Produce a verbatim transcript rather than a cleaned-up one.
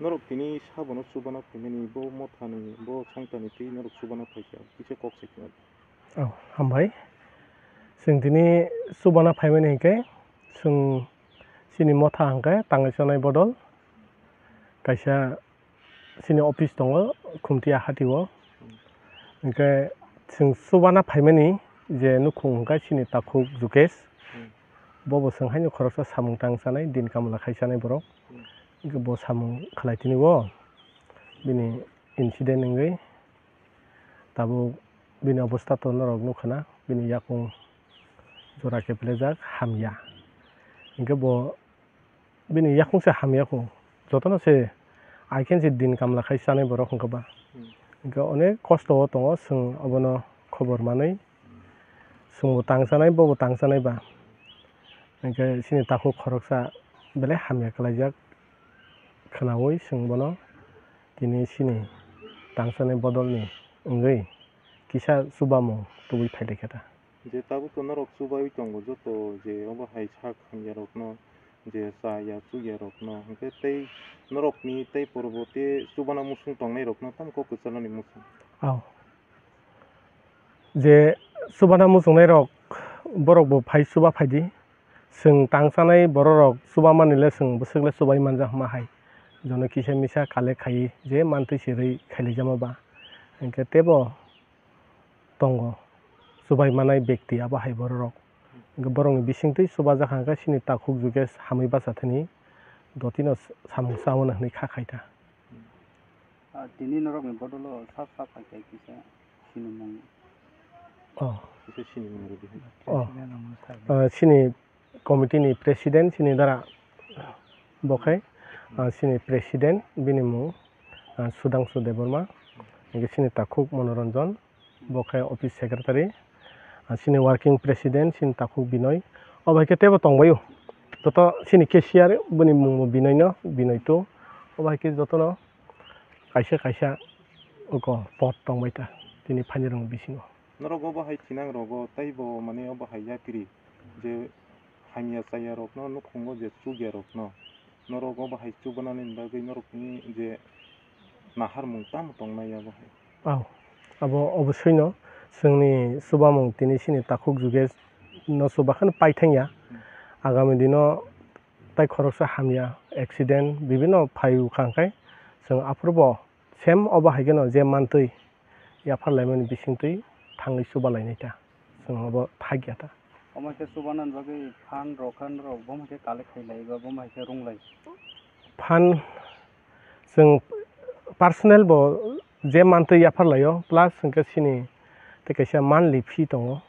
Norok tini sabono chubana phaimani, bo mothani, bo songtani twi norok chubana phaikha, kisa kok sai khna. Oh, hambai. Chwng tini chubana phaimani hinkhe, chwng chini motha hinkhe tangwi chanai bodol kaisa chini office tongo Khumtiya hatio. Hinkhe chwng chubana phaimani je nukhung hinkhe chini takhuk Jukesh. Hmm. Bobo chwng haino khoroksa samung tang chanai, din kamla khai chanai borok. Hmm. Hinkhe bo samung khlai tini o bini incident wngwi tabuk bini obostha to norok nukha na, bini yakung jora kepilajak hamya. Hinkhe bo bini yakung se hamya kho, jotono se I can se din kamla khai chanai borok hinkhe ba. Hmm. Hinkhe onek kosto o tongo, chwng obono khobor manwi chwngbo tang chanai, bobo tang chanai ba. Hinkhe chini takhuk khoroksa belai hamya khlaijak khwnaui chwng bono tini chini tang chanai bodolni wngwi kisa chubamung tubui phailaikha ta. Je tabuk to norok chubaui tongo joto, je obo hai sak hamya rokno, je cha ya chu ya rokno, hinkhe tei norokni tei poroboti chubana muchung tongnai rokno tamo kok kwchalnani muchung. Aw. Je chubana muchungnai rok, borok bo phai chuba phaidi. Chwng tang chanai borok rok chuba mani le chwng bwswk le chubai manja hwnma hai. Jono kisa misa collect khai je mantwi sirwi khailaijama ba. Hinkhe tebo tongo chubai manai bekti abo hai borok rok. Hinkhe borokni bisingtwi chubajak hinkhe chini takhuk Jukesh hamwi bacha thani dotino samung chauna hwnwi kha khai ta. Ah, tini norokni bodolo sap sap hai khe kisa sinimung. Oh. Kisa sinimung rwdi hai. Oh. Ah, chini committee ni president chini dara bo khe, ah, chini president bini mung, ah, Sudhangshu Debbarma, hinkhe chini takhuk Monoranjan, bo khe office secretary, ah, chini working president chini takhuk Binoy, obo hai khe tebo tongbaio, joto chini cashier bini mung bo Binoy no, Binoy two, obo hai khe jotono kaisa kaisa oko pod tongbai ta tini phainairokni bisingo. Norok obo hai thinang rogo tei bo mane obo hai yapiri je hamya chaya rokno nukhungo je chukya rokno norok obo hai chubanani bagwi norokni je naharmung tamo tongnai abo hai? Aw, abo oboswino chwngni chubamung tini chini takhuk Jukesh no chubakhano paithangya. Agami dino tai khoroksa hamya accident bibino phai wngkha hwnkhe chwng aphuru bo same obo hai kheno je mantwi yaphar laimani bisingtwi thangwi chuba lainai ta, chwng obo thakya ta. Omo khe chubanani bagwi phan rok khan rok bo hai khe collect khai lai ba bo hai khe rung lai. Phan chwng personal bo je mantwi yaphar laio plus hwnkhe chini tei kaisa monthly fee tongo.